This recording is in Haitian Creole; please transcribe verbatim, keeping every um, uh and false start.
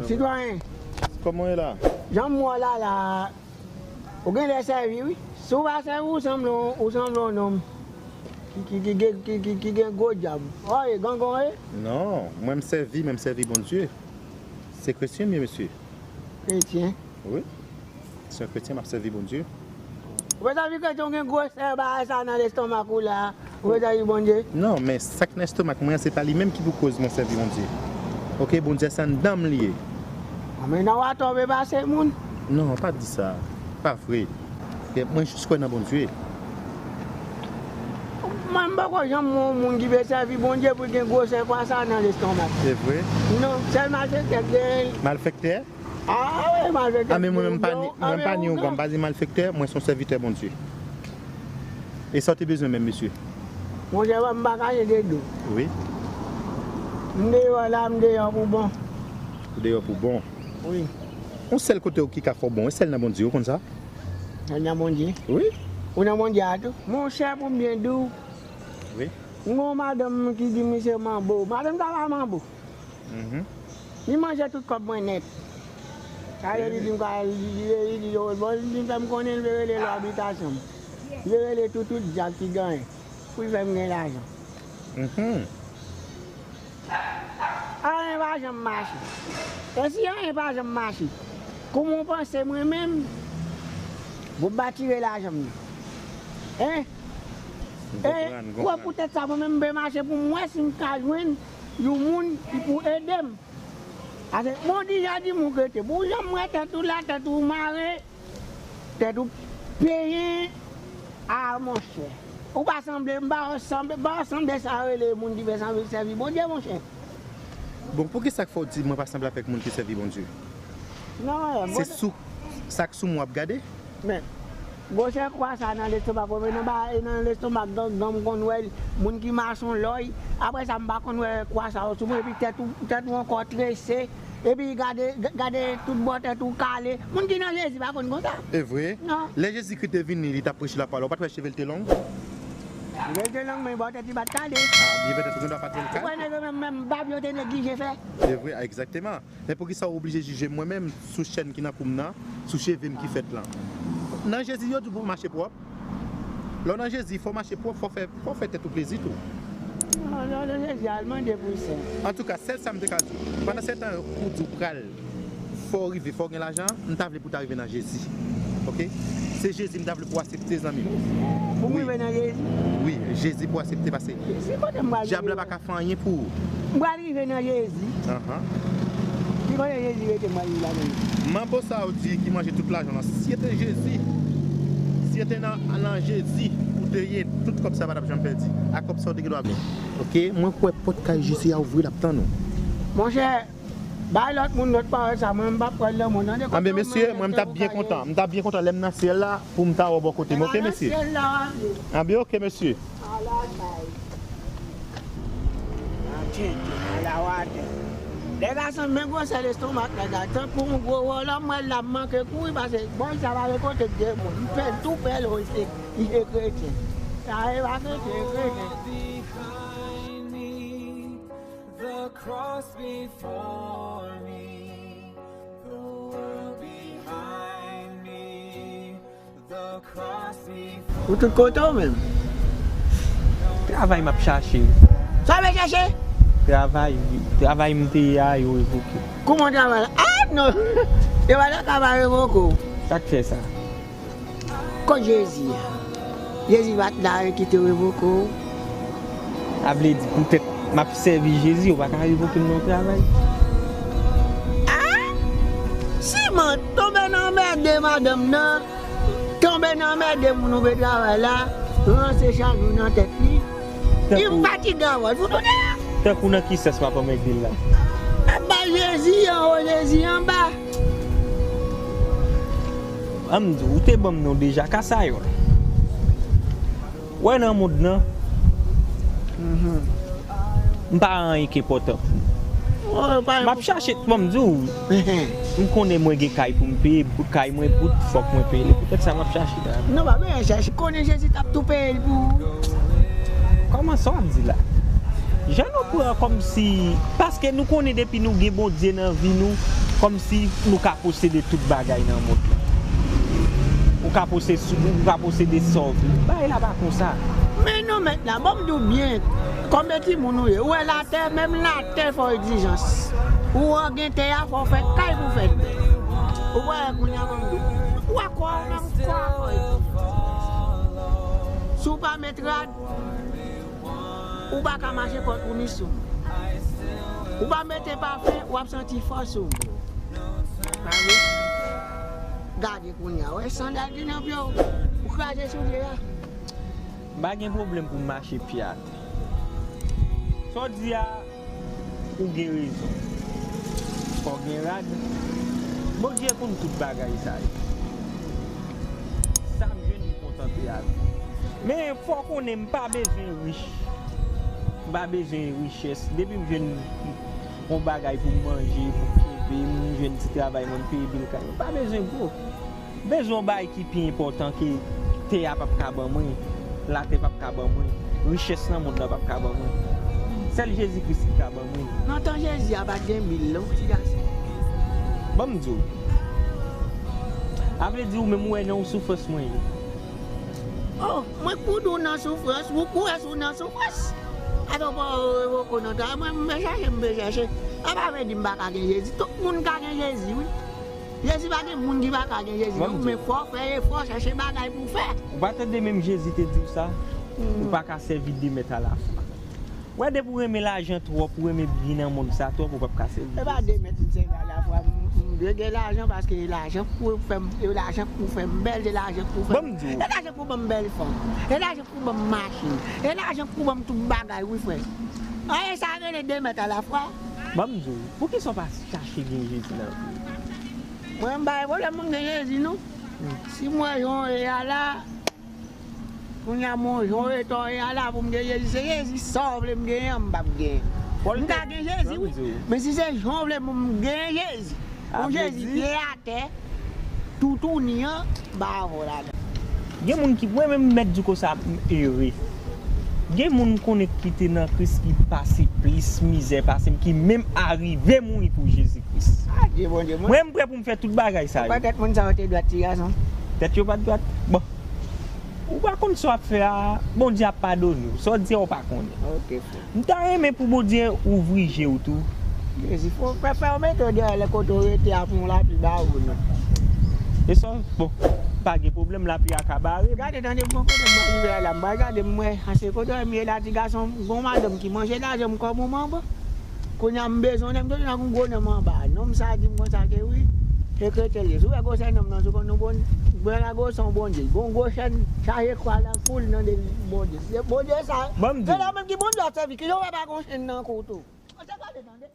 Sitwayen. Kòman w ye la? Jan m wè w la la, ou genlè sèvi wi. Si w pa sèvi, ou sanble yon, ou sanble yon nonm ki, ki, ki, gen- ki, ki, ki gen gwo djab. Ou ye gangan w ye? Non, mwen m sèvi, men m sèvi Bondye. Se kretyen m ye, mesye. Kretyen? Wi. Se yon kretyen, m ap sèvi Bondye. Ou bezwen di kretyen ou gen gwosè bagay sa nan lestomak ou la. Ou bezwen di Bondye. Non, men sa k nan lestomak mwen an, se pa li menm ki pou koz mwen sèvi Bondye. Oke, Bondye se anndan m li ye. Anben nan watò pe pase moun. Non, pa di sa. Pa vre. Mwen jis kwè nan Bondye. Mwen m poko janm wè yon moun ki pe sèvi Bondye pou l gen gwosè kwa sa nan lestomak. Se vre? Non, sèl malfektè k gen. Malfektè? Ah wi, malfektè. Ah, men mwen menm pa ni, mwen pa ni yon gwa, m pa di malfektè, mwen se yon sèvitè Bondye. E sa w te bezwen menm, mesye? Monchè, m pa kache de do. Wi. M deyò la, m deyò pou bon. Ou deyò pou bon? Wi. Yon sèl kote w ki ka fè w bon, e sèl nan Bondye, ou konn sa? Sèl nan Bondye? Wi. Ou nan Bondye a tou? Monchè, pou m byen di w, wi, m gen yon madanm ki di m se manbo. Madanm sa pa manbo. Mhm. Li manje tout kòb mwen nèt. Sa vle di, li di m ka, li, li, li, li, bon, li fè m konnen l vle rele lwa abitasyon m. Li vle rele tout, tout djab ki genyen pou l fè m gen lajan. Mhm. Anyen pa janm mache. E si anyen pa janm mache, kòman w panse mwen menm, bon, m pa tire lajan m nan? Hein? M konprann, m konprann. E, wè, poutèt sa, mwen menm, m pe mache pou m wè si m ka jwenn yon moun ki pou ede m. Paske, bon, di jan di moun rete. Bon, jan m wè tèt ou la, tèt ou mare, tèt ou penyen. Ah, monchè. Ou pa sanble, m pa wè sanble, pa wè sanble sa rele moun ki fè sanble sèvi Bondye, monchè. Bon, poukisa k fè w di mwen pa sanble avèk moun ki sèvi Bondye? Non, se sou, sa k sou mwen w ap gade? Men, gwosè kwa sa nan lestomak ou, men nan ba, e nan lestomak gangan m konn wè moun ki mason lòy. Apre sa, m pa konn wè kwa sa yo sou mwen, epi tèt ou, tèt ou ankò trese, epi gade, g- gade tout bò tèt ou kale. Moun ki nan Jezi pa konn konsa. E vre? Non. Lè Jezikri te vini, li t ap preche lapawòl, ou pa t wè cheve l te long? Cheve l te long, men bò tèt li pa t kale. Ah, byen petèt ou gen dwa pa t wè l kale. Ou wè nèg yo menm, menm bab yo te neglije fè. E vre, egzakteman. Men poukisa w oblije jije mwen menm sou chèn ki nan kou m nan, sou cheve m ki fèt lan? Nan Jezi, yo di w pou w mache pwòp. Lè w nan Jezi, fò w mache pwòp, fò w fè, fò w fè tèt ou plezi tou. Non, lè w nan Jezi, al mande pou l sèl. Antouka, sèl sa m te ka di w. Pandan se tan ou di w pral, fò w rive, fò w gen lajan, m ta vle pou w ta rive nan Jezi. Oke? Se Jezi m ta vle pou w aksepte, zanmi m. Pou m rive nan Jezi? Wi, Jezi pou w aksepte, paske dyab la pa ka fè anyen pou ou. M pral rive nan Jezi. Ahan. Ki kote Jezi rete, m pral rive la, men. Manbo sa yo di ki manje tout lajan lan, si se te Jezi, si se te nan, nan Jezi ou te ye, tout kòb sa pa t ap janm pèdi. A kòb sa ou te gen dwa gen. Oke, mwen kwè pòt kay Jezi a ouvri, l ap tann ou. Monchè, bay lòt moun lòt pawòl sa, mwen m p ap pran l nan mond nan. Anben mesye, mwen m t ap byen kontan, m t ap byen kontan lè m nan syèl la pou m ta wè w bò kote m, oke mesye? Anben oke mesye. Ala kay. Atenti, ala watè. Nèg la sanble gwosè lestomak nèg la, tankou yon gwo wòlò, m wè l ap manke kouri, paske bòy sa pa gen kote k gen moun. Li pè, tou pè l, li se, li se kretyen. Sa e pa kretyen, e kretyen. The cross before me, the world behind me, the cross before. Ou tout kote w menm? Travay m ap chache. Sa w ap chache? Travay, wi. Travay m te ye a, yo revoke. Kòman travay la? Ah, non! Yo pa ta ka pa revoke w. Sa k fè sa? Kot Jezi a? Jezi pa t la, yo kite revoke w. Sa vle di, poutèt m ap sèvi Jezi, yo pa ka revoke m nan yon travay? Ah! Siman, tonbe nan anmède madanm nan, tonbe nan anmède moun ou pe travay la, ranse chak jou nan tèt li. Li fatige avè w, pou tounen an. Tankou nan ki sans m ap anmède l la? Anba Jezi, anwo Jezi, anba. An m di w, ou te ban m non deja, Kasayòl. Wè nan mond nan, m pa anyen ki enpòtan pou m. M ap chache, bon, m di w, m konnen mwen gen kay pou m peye, bout kay mwen, bout fòk mwen peye li. Poutèt sa m ap chache la. Non, pa bezwen chache. Konnen Jezi t ap tou peye l pou ou. Kòman sa w ap di la? Jan nou pran kòmsi, paske nou konnen depi nou gen Bondye nan vi nou, Kòmsi nou ka posede tout bagay nan mond lan. Ou ka posede, ou ka posede sa w vle. Bagay la pa konsa. Men non, mèt la, ban m di w byen, kòm e timoun ou ye, ou wè latè, menm latè fè w egzijans. Ou an gen tè a, fò w fè kay pou fè l bèl. Ou wè kounye a, ban m di w, ou wè kò w menm, kò a fè w egzijans. Si w pa met rad, ou pa ka mache kò w touni sou moun. Ou pa mete pafen, w ap santi fòs sou moun. Pa vre? Gade kounye a, wè sandal ki nan pye w, ou kraze soulye a. M pa gen pwoblèm pou m mache pye atè. Sa w di a, ou gen rezon. Fò w gen rad. Bondye konn tout bagay sa yo. Sa m jwenn, m kontante avè l. Men fò w konnen, m pa bezwen rich. M pa bezwen richès. Depi m jwenn yon bagay pou m manje, pou m kenbe, m jwenn ti travay mwen, m peye bil kay mwen. M pa bezwen gwo. M bezwen yon bagay ki pi enpòtan ke tè a p ap ka ban mwen, latè p ap ka ban mwen, richès nan mond lan p ap ka ban mwen. Sèl Jezi Kris ki ka ban mwen. Nan tan Jezi a, pa t gen bil non, ti gason. Ban m di w. A vle di, ou menm, ou wè nan yon soufrans mwen ye. Oh, mwen k pou di w nan soufrans, ou kwè si w nan soufrans. Atò, pa revoke w nan travay, mwen, m vle chache, m vle chache. Sa pa vle di m pa ka gen Jezi. Tout moun ka gen Jezi, wi. Jezi pa gen moun ki pa ka gen Jezi, non, men fò w fè efò, chèche bagay pou w fè. Ou pa tande menm Jezi te di w sa? Ou pa ka sèvi de mèt alafwa. Wè, depi w renmen lajan twòp, ou renmen byen nan mond sa twòp, ou p ap ka sèvi Jezi. E pa de mèt m sèvi alafwa. M, m dwe gen lajan paske e lajan k pou fè m, e lajan k pou fè m bèl, e lajan k pou fè m, e lajan k pou ban m bèl fanm, e lajan k pou ban m machin, e lajan k pou ban m tout bagay, wi, frè. An, e sa rele de mèt alafwa. Ban m di w, poukisa w pa chache gen Jezi nan vi w? Mwen, m pa gen pwoblèm pou m gen Jezi, non. Si m wè jan w ye a la, kounye a, m wè jan w ye, tan w ye a la, pou m gen Jezi, se Jezi, sa w vle m genyen an, m p ap genyen. M ka gen Jezi, wi. Men si se jan w vle pou m genyen Jezi, yon Jezi pye atè, toutouni an, m pa avè w ladan. Gen moun ki, mwen menm, m mèt di w konsa, m ere. Gen moun m konnen ki te nan Kris ki pase plis mizè pase m, ki menm arive mouri pou Jezi Kris. Adye Bondye, mwen. Mwen, m prè pou m fè tout bagay sa yo. Ou kwè tèt moun sa yo te dwat, ti gason? Tèt yo pa t dwat? Bon. Ou pa konn sa w ap fè a, Bondye ap padone w. Sa w di a, ou pa konnen. Ok, frè. M ta renmen pou Bondye ouvri je w tou. Jezi, fò, fè, fè w mete w dèyè lè kote w rete a pou yon lapli ba ou, non. E sa, bon, pa gen pwoblèm, lapli a ka bare. Gade, tande, bon, kote m rive a la, m pral gade, m wè, ase kote m ye la, ti gason, gon madanm ki manje lajan m kòm yon manman. Kounye a, m bezwen w, m bezwen yon gwo nonm anba. Nonm sa di m konsa ke wi, se kretyen l ye. Si w wè gwosè nonm nan, si w konn nou bon, mwen la gwosè yon Bondye. Gon gwo chèn chaje kwa la, foul nan de Bondye. Se Bondye sa. Ban m di w. Se la menm ki Bondye w ap sèvi, ki jan w wè pa gon chèn nan kou tou. An, se gade, tande.